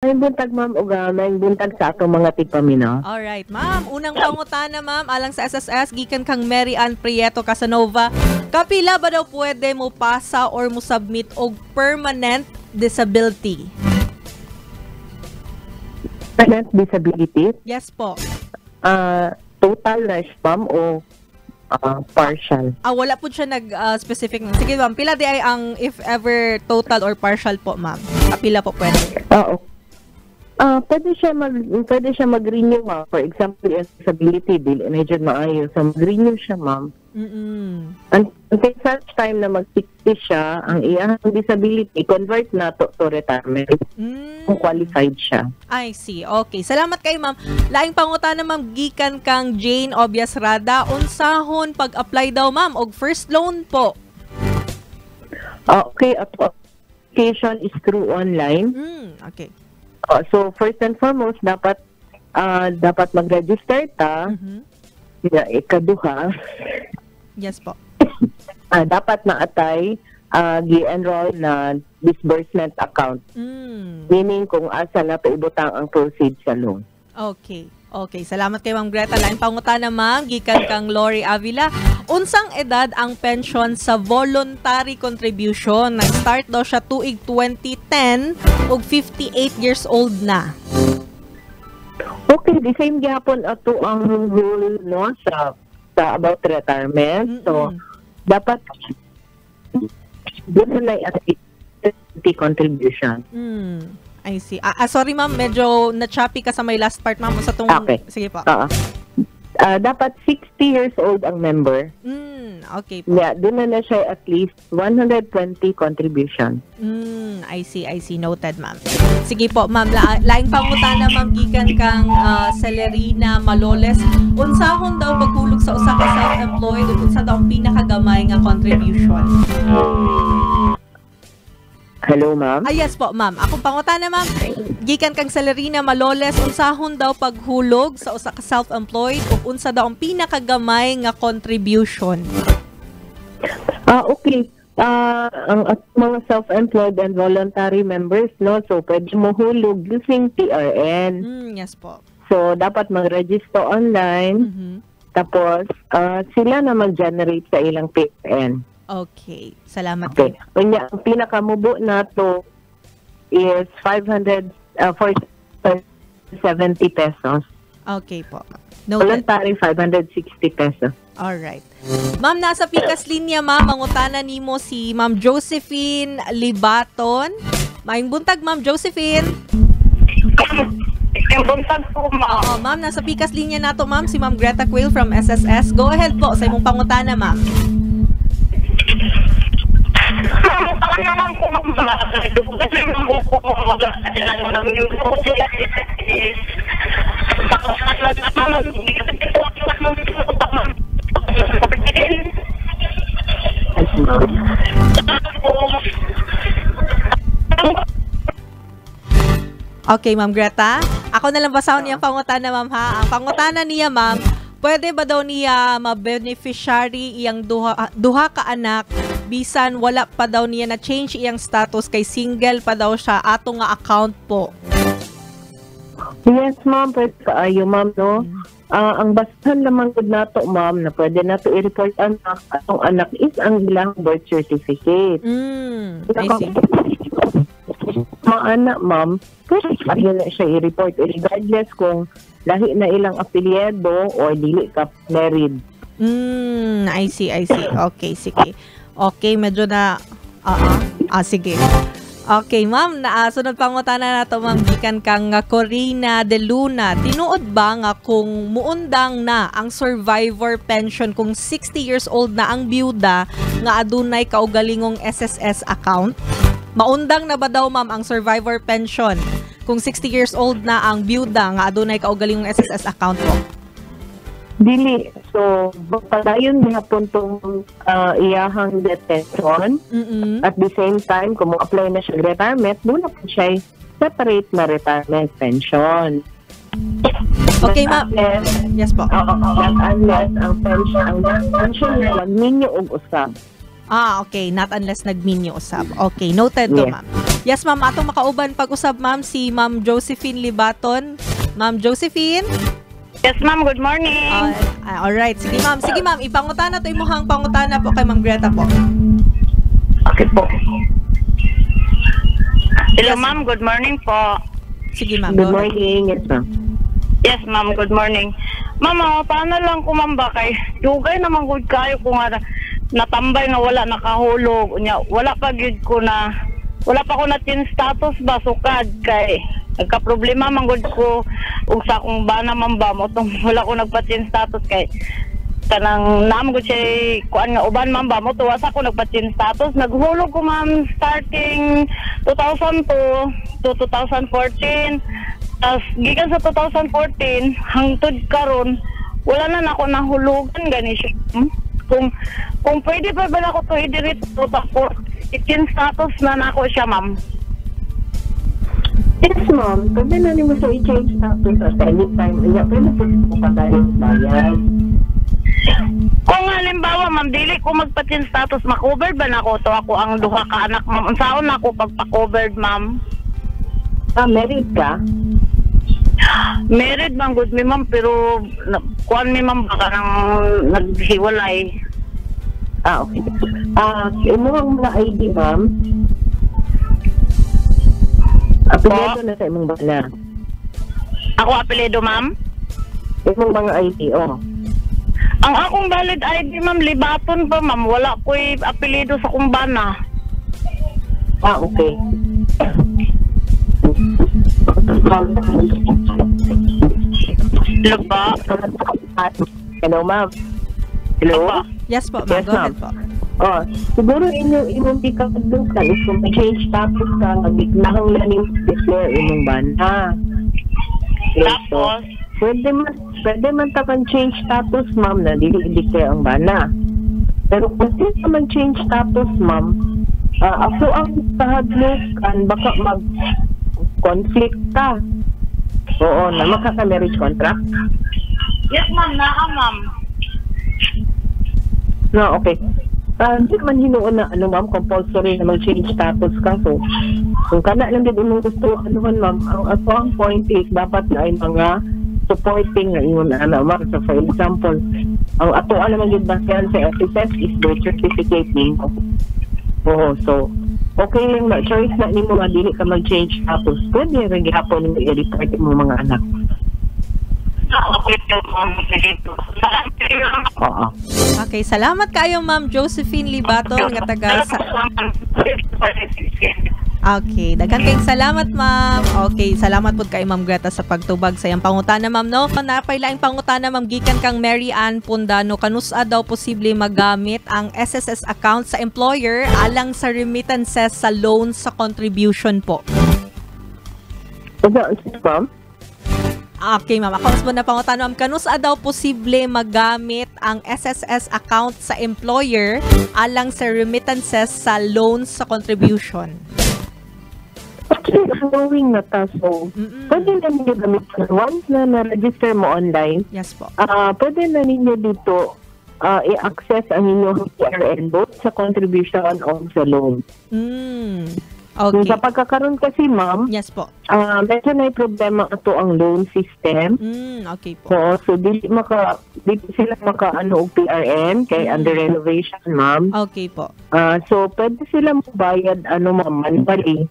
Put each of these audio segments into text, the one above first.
Maayong buntag, ma'am, ug maayong buntag sa atong mga tigpaminaw. Alright, ma'am. Unang pangutana, ma'am, alang sa SSS, gikan kang Mary Ann Prieto Casanova. Kapila ba daw pwede mo pasa or mo submit og permanent disability? Permanent disability? Yes po. Total na siya, ma'am, o partial? Ah, wala po siya nag-specific. Sige, ma'am. Pila di ay ang if ever total or partial po, ma'am? Kapila po pwede? Oo. Pwede siya mag-renew, ma'am. For example, yung disability dili na jud maayo. So mag-renew siya, ma'am. Until such time na mag-60 siya, ang iyang disability convert na to retirement kung qualified siya. I see. Okay. Salamat kay ma'am. Laing pangutana, ma'am, gikan kang Jane Obias Rada. Unsahon pag-apply daw, ma'am, og first loan po? Okay, application is through online. So first and foremost, dapat mag-register ta. Ya, ikaduha, Yes po. Dapat naa tay gi-enroll na disbursement account. Meaning kung asa na to ibutang ang proceeds sa loan. Okay. Okay, salamat kay Ma'am Greta. Laing pangutana, ma'am, gikan kang Lori Avila. Unsang edad ang pension sa voluntary contribution? Nag-start daw siya tuig 2010 ug 58 years old na. Okay, the same gyapon ato ang rule, no, sa about retirement. So dapat doon na contribution. I see. Ah, sorry ma'am, medyo na-choppy ka sa may last part, ma'am. Sa tong. Okay. Sige po. Oo. Dapat 60 years old ang member. Okay po. Yeah, doon na na siya at least 120 contribution. I see, I see. Noted, ma'am. Sige po, ma'am. Laing pangutana, ma'am, gikan kang Celerina Maloles. Unsahon daw paghulog sa usa ka self-employed ug unsa daw ang pinakagamay nga contribution? Hello, ma'am. Ah, yes po, ma'am. Akong pangutana, ma'am. Gikan kang Celerina Maloles, unsahon daw paghulog sa usa ka self-employed ug unsa daw ang pinakagamay nga contribution? Ah, okay. Ang mga self-employed and voluntary members, no? So, pwede mo hulog using TRN. Yes po. So, dapat mag-register online. Tapos, sila na mag-generate sa ilang TRN. Okay. Salamat. Okay. Unya, ang pinakamubo na to is 500, 470 pesos. Okay po. Noted. Voluntary, 560 pesos. Alright. Ma'am, nasa pikas linya, ma'am. Mangutana nimo si Ma'am Josephine Libaton. Maayong buntag, Ma'am Josephine. Yung buntag po, ma'am. Oo, ma'am, nasa pikas linya nato, ma'am, si Ma'am Greta Quail from SSS. Go ahead po sa imong pangutana, ma'am. Ma'am, baka naman po, ma'am. Kasi ma'am po, ko sila is baka ma'am, ma'am. Yes, ma'am. Okay, Ma'am Greta. Ako na lang basahon niyang pangutana, ma'am, ha. Ang pangutana niya, ma'am, pwede ba daw niya ma-beneficiary iyang duha ka anak bisan wala pa daw niya na change iyang status kay single pa daw siya ato nga account po? Yes, ma'am. Pwede kaayo, ma'am, no? Ang basahan lamang gud nato, ma'am, na pwede nato i-report anak, atong anak is ang ilang birth certificate. I see. Mga anak, ma'am, pwede kaayo na siya i-report regardless kung lahi na ilang apelyido or dili ka married. I see, I see. Okay, sige. Okay, medyo na. Oo. Ah, sige. Okay, ma'am, na sunod pangutana nato, ma'am, gikan kang nga Corina de Luna. Tinuod ba nga kung muundang na ang survivor pension kung 60 years old na ang byuda nga adunay kaugalingong SSS account? Maundang na ba daw, ma'am, ang survivor pension kung 60 years old na ang byuda nga adunay kaugalingong SSS account po? Dili. So, padayon gihapon tong iyahang death pension. At the same time, kung mo-apply na siya retirement, doon na po siya separate na retirement pension. Okay, ma'am. Unless, Yes po. Oo, not unless ang pension na magminyo og usab. Ah, okay. Not unless nagminyo usab. Okay, noted to, ma'am. Yes, ma'am, atong makauban pag-usab, ma'am, si Ma'am Josephine Libaton. Ma'am Josephine? Yes, ma'am. Good morning. Alright. Sige, ma'am. Sige, ma'am. Ipangutana to imuhang pangutana po kay Ma'am Greta po. Okay po. Hello, Yes. ma'am. Good morning po. Sige, ma'am. Good Go ahead. morning. Yes, ma'am. Yes, ma'am. Good morning. Ma'am, oh, paano lang ko, ma'am, ba kay dugay naman gud kayo ko nga natambay nga wala nakahulog. Unya, wala pa gyud ko na wala pa ko na change status ba sukad kay nagka-problema man gud ko ug sa akong bana man ba mo tong wala ko nagpa-change status kay kanang naam gud siya kuan nga uban man ba mo tuwa sa ko nagpa-change status. Naghulog ko, ma'am, starting 2002 to 2014. Tas gikan sa 2014 hangtod karon wala na nako nahulugan gani siya. Kung pwede pa ba nako to i-diretso tapos i-change status na nako siya, ma'am? Yes, ma'am. Pwede na nimo siya i-change status at any time. Iya, pwede po mo padayon bayad. Kung halimbawa, ma'am, dili ko magpa-change status, ma-covered ba nako to ako ang duha ka anak, ma'am? Unsaon nako pagpa-covered, ma'am? Ah, married ka? Married man gud mi, ma'am, pero kuan mi, ma'am, baka nang naghiwalay. Ah, okay. Ah, imong mga ID, ma'am. Apelyido na sa imong bana. Ako apelyido, ma'am? Imong mga ID, oh. Ang akong valid ID, ma'am, Libaton pa, ma'am. Wala ko'y apelyido sa akong bana. Ah, okay. Laba. Hello, ma'am. Hello? Apa. Yes po, ma'am. Yes, Go ahead ma'am. po. Oh, siguro inyong imong gikadlukan is kung may-change status ka, nagkinahanglan nimo declare imong bana. Okay, so, Tapos, pwede man ta kan change status, ma'am, na dili i-declare ang bana. Pero kung di ka man change status, ma'am, ako ang kahadlokan baka mag conflict ka. Oo, na makaka-marriage contract. Yes, ma'am, naa, ma'am. No, okay. Ah, hindi man hinuon na ano, ma'am, compulsory na mag-change status ka. So, kung kana lang din imong gusto, ano man, ma'am, ang ako ang point is dapat na ay mga supporting nga ingon ana, ma'am. So, for example, ang ato naman gyud basehan sa SSS is birth certificate nimo. Oo, so okay lang na choice na nimo nga dili ka mag-change status. Pwede rin gihapon nimo i-report imong mga anak. Okay, ma'am. Sige po. Oo. Okay, salamat kayo, Ma'am Josephine Libaton nga taga sa. Okay, daghan kayong salamat, ma'am. Okay, salamat pud kay Ma'am Greta sa pagtubag sa iyang pangutana, ma'am, no. Napay laing pangutana, ma'am, gikan kang Mary Ann Pundano, kanusa daw posible magamit ang SSS account sa employer alang sa remittances sa loan sa contribution po? Ano, ma'am? Okay, ma'am. Ako mo na pangutana, ma'am. Kanusa daw posible magamit ang SSS account sa employer alang sa remittances sa loan sa contribution? Actually, ongoing na ta. So, pwede na ninyo gamitin. Once na na-register mo online, Yes po. Pwede na ninyo dito i-access ang inyong PRN both sa contribution o sa loan. Sa pagkakaroon kasi, ma'am, Yes po. Medyo na problema ato ang loan system. Okay po. Oo, so dili sila maka ano og PRN kay under renovation, ma'am. Okay po. So pwede sila mobayad ano, ma'am, manually.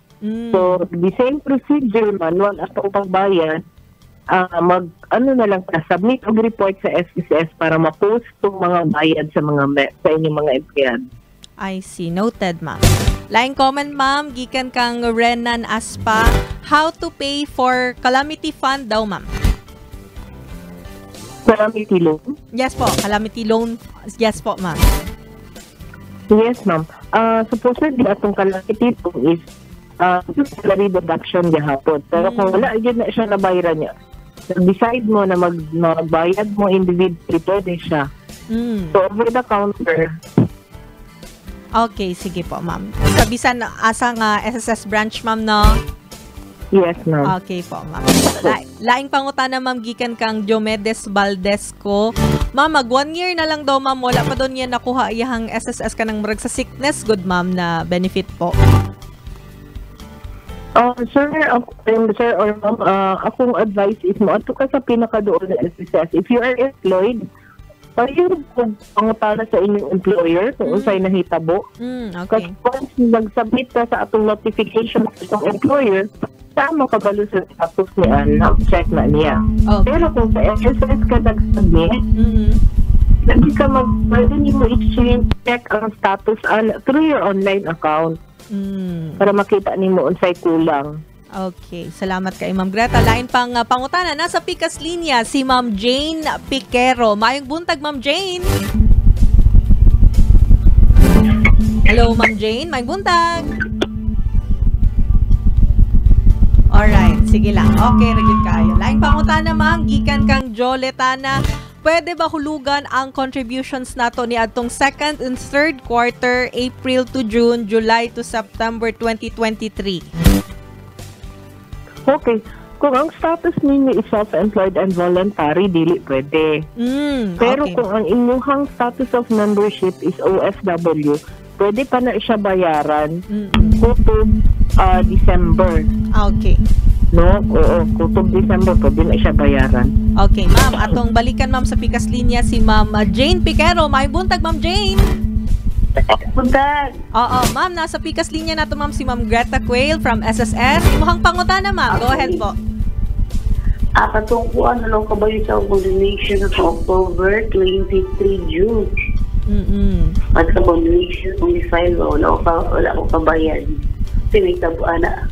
So the same procedure, manual ato pagbayad, mag ano na lang ka, submit og report sa SSS para ma-post tong mga bayad sa inyong mga empleyado. I see. Noted, ma'am. Laing comment, ma'am, gikan kang Renan Aspa. How to pay for calamity fund daw, ma'am? Calamity loan? Yes po, calamity loan. Yes po, ma'am. Yes, ma'am. Supposedly, atong calamity loan is salary deduction gihapon. Pero kung wala gyud na siya nabayaran niya, decide mo na magbayad mo individually, pwede siya. So, over the counter. Okay, sige po, ma'am. Sa bisan asa nga SSS branch, ma'am, no? Yes, ma'am. Okay po, ma'am. Laing pangutana, ma'am, gikan kang Diomedes Valdesco. Ma'am, mag 1 year na lang daw, ma'am. Wala pa doon niya nakuha iyahang SSS kanang murag sa sickness good, ma'am, na benefit po. Sir, sir or ma'am, akong advice is mo adto ka sa pinakaduol na SSS. If you are employed, payo kung pangutana sa inyong employer kung unsay nahitabo. Kasi once nag-submit ka sa atong notification sa itong employer, saan mo kabalo sa status ni ana, check na niya. Pero kung sa SSS ka nag-submit, pwede nimo i-check ang status through your online account para makita nimo unsay kulang. Okay, salamat kay Ma'am Greta. Lain pang pangutana, nasa pikas linya si Ma'am Jane Piquero. Maayong buntag, Ma'am Jane. Hello, Ma'am Jane. Maayong buntag. Alright, sige lang. Okay, ragid kayo. Lain pangutana, ma'am, gikan kang Joletana. Pwede ba hulugan ang contributions nato ni adtong second and third quarter, April to June, July to September 2023? Okay. Kung ang status ninyo is self-employed and voluntary, dili pwede. Pero kung ang inyong status of membership is OFW, pwede pa na siya bayaran kutob December. Okay. No? Oo, kutob December, pwede na siya bayaran. Okay, ma'am. Atong balikan, ma'am, sa pikas linya si Ma'am Jane Piquero. Maayong buntag, Ma'am Jane. Buntag. Oo, ma'am, nasa pikas linya nato, ma'am, si Ma'am Greta Quail from SSS. Imuhang pangutana, ma'am. Go ahead po. Katungkuan na lang kabayo sa condemnation sa October 23 June. At sa condemnation kung i-file, wala ko kabayan. Sinitabuan na.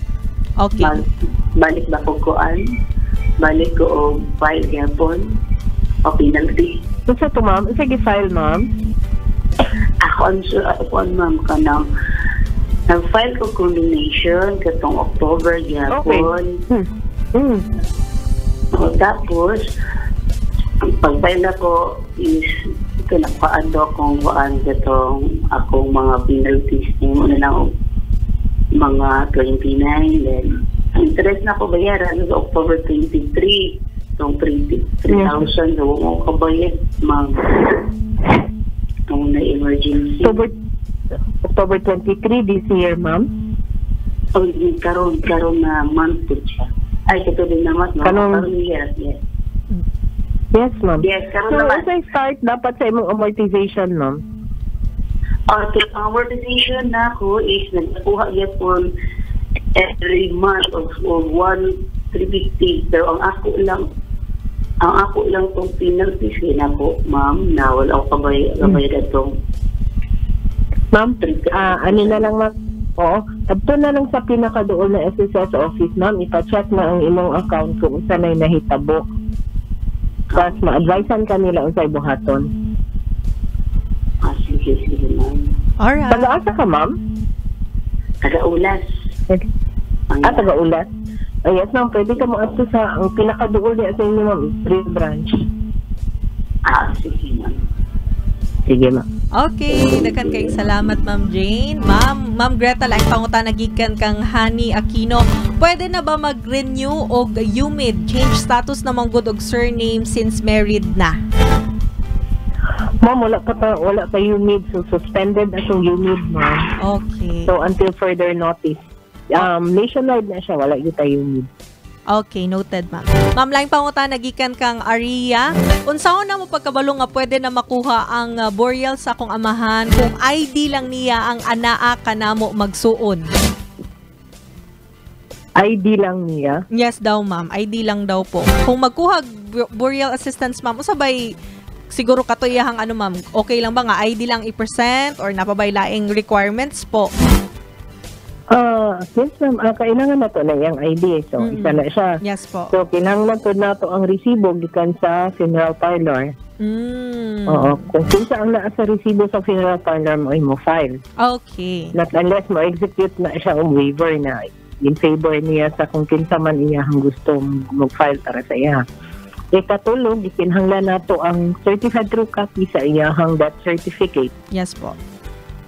Okay. Balik ba ko kuan? Balik ko o file gyapon o penalty. Unsa to, ma'am? Unsa gi-file, ma'am? Ako ang ma'am kanang nag-file ko condemnation katong October gyapon. Okay. O, tapos ang pag-file ako is ito nakuhaan do akong kuan katong akong mga penalties mo na lang mga 29, then ang interest na ako bayaran sa October 23 itong 3,000 so mo kabayad ma'am itong na emergency. October 23 this year, ma'am? Oh, karon na month po siya. Ay, ito din naman, ma'am. Karon yes. Yes, ma'am. Yes, karon so, naman. So, as I start, dapat sa imong amortization, ma'am? Okay, amortization na ako is nagkuha yapon every month of 1,350. Pero ang ako lang tong penalties na ako, ma'am, na wala ako kabayad itong. Ma'am, ano na lang, ma'am? Oo, adto na lang sa pinakadoon na SSS office, ma'am. Ipa-check na ang imong account kung unsa nay nahitabo. Tapos ma-advisean ka nila unsay buhaton. Sige, ma'am. Alright. Taga-asa ka, ma'am? Taga-Ulas. Taga-Ulas. Ay, yes, ma'am. Pwede ka mo adto sa ang pinakaduol niya sa inyo, ma'am, Real branch. Sige, ma'am. Sige, ma'am. Okay, daghan kayong salamat, Ma'am Jane. Ma'am Greta, laing pangutana gikan kang Hani Aquino. Pwede na ba mag-renew og UMID? Change status na manggod og surname since married na? Ma'am, wala pa UMID. So, suspended na itong UMID, ma'am. Okay. So, until further notice. Nationwide na siya, wala yung tayo UMID. Okay, noted, ma'am. Ma'am, laing pangutana gikan kang Aria. Unsaon na mo pagkabalo nga pwede na makuha ang burial sa akong amahan kung ID lang niya ang anaa kanamo magsuon? ID lang niya? Yes daw, ma'am. ID lang daw po. Kung magkuha burial assistance, ma'am, usabay siguro katuyahang ano, ma'am, okay lang ba nga ID lang i-present or napabay laing requirements po? Yes, ma'am. Kailangan na to na iyang ID. So, isa na siya. Yes po. So, kinahanglan to na to ang resibo gikan sa funeral parlor. Oo. Kung kinsa ang naa sa resibo sa funeral parlor mo, ay mo file. Okay. Not unless mo execute na siya ang waiver na in favor niya sa kung kinsa man iya ang gusto mag-file para sa iya. Ikatulog, ikinahanglan na to ang certified true copy sa iyahang death certificate. Yes po.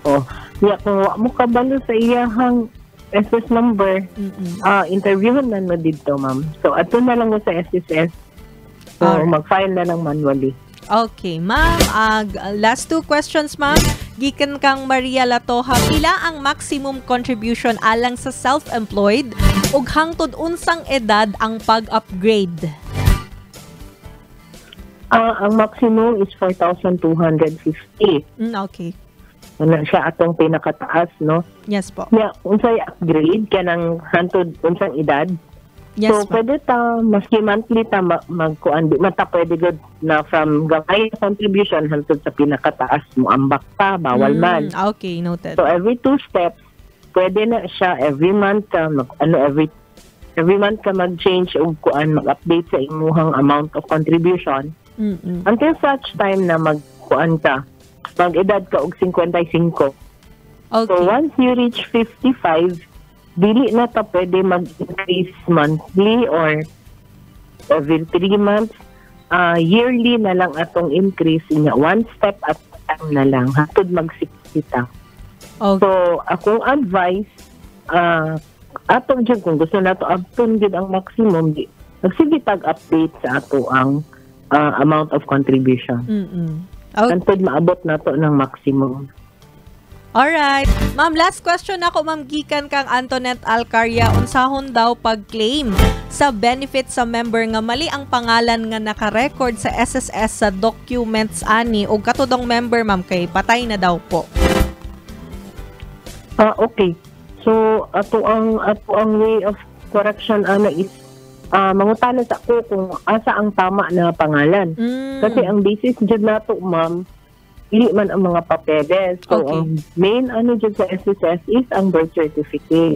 Oh, ya kung wa mo kabalo sa iyahang SS number, interviewon na mo didto, ma'am. So ato na lang mo sa SSS. So Alright. mag-file na lang manually. Okay, ma'am. Last two questions, ma'am. Gikan kang Maria Latoha, pila ang maximum contribution alang sa self-employed ug hangtod unsang edad ang pag-upgrade? Ang maximum is 4,250. Ano siya atong pinakataas, no? Yes po. Yeah, unsay upgrade kanang hantod unsang edad? Yes, so ma'am. Pwede ta maski monthly ta magkuan, di man ta pwede gud na from gamay contribution hantod sa pinakataas mo ambak pa, bawal man. Okay, noted. So every two steps pwede na siya, every month ka mag ano, every month ka mag-change og kuan, mag-update sa imuhang amount of contribution until such time na magkuan ka, mag-edad ka og 55. So once you reach 55, dili na ta pwede mag-increase monthly or every 3 months. Yearly na lang atong increase niya. One step at a time na lang. Hatod mag-60 ta. So, akong advice, atong dyan, kung gusto nato abton gid ang maximum, di, magsige tag update sa ato ang amount of contribution. Hantod maabot nato ng maximum. Alright. Ma'am, last question ako, ma'am, gikan kang Antoinette Alcaria, unsahon daw pag-claim sa benefit sa member nga mali ang pangalan nga naka-record sa SSS sa documents ani o katudong member, ma'am, kay patay na daw po? Ah, okay. So, ato ang way of correction ana is mangutana sa ako kung asa ang tama na pangalan. Kasi ang basis jud nato, ma'am, dili man ang mga papeles. So, ang main ano jud sa SSS is ang birth certificate.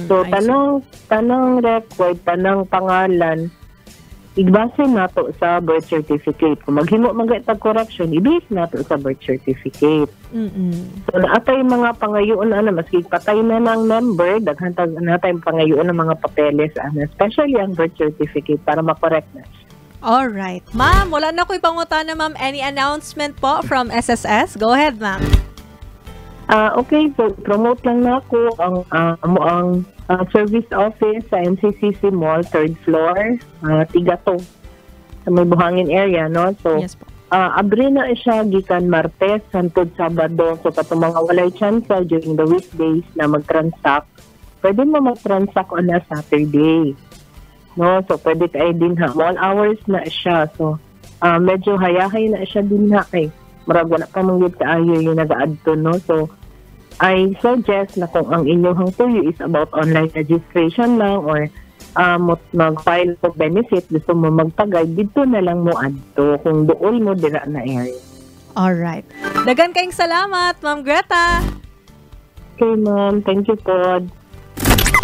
So, I see. Tanang record, tanang pangalan, ibase nato sa birth certificate. Kung maghimo man tag correction, i-base nato sa birth certificate. So naatay mga pangayoon ana maski patay na ng member, daghan tag natay pangayoon ng mga papeles ana, especially ang birth certificate para ma-correct na siya. Alright. Ma'am, wala na ko'y pangutana, ma'am. Any announcement po from SSS? Go ahead, ma'am. Ah, okay, so promote lang na ako ang mo ang service office sa MCCC Mall, third floor, Tigato, sa may Buhangin area, no? So, Yes po. Abre na siya gikan Martes hantod Sabado. So katong mga walay chance during the weekdays na mag-transact, pwede mo mag-transact on a Saturday. No, so pwede kay din ha. Mall hours na siya. So medyo hayahay na siya din ha kay murag wala pa man gyud kaayo yung nagaadto, no. So I suggest na kung ang inyong tuyo is about online registration lang or mag-file for benefit, gusto mo magpagay, dito na lang mo adto kung duol mo dira na area. Alright. Dagan kayong salamat, Ma'am Greta. Okay, ma'am. Thank you po.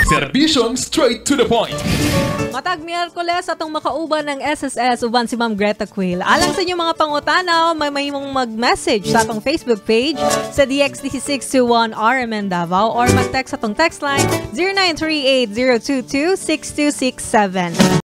Serbisyong straight to the point. Matag Miyerkules atong makauban ng SSS uban si Ma'am Greta Quill. Alang sa inyong mga pangutana, may mahimong mag-message sa atong Facebook page sa DXD621 RMN Davao or mag-text sa atong text line 0938 022 6267.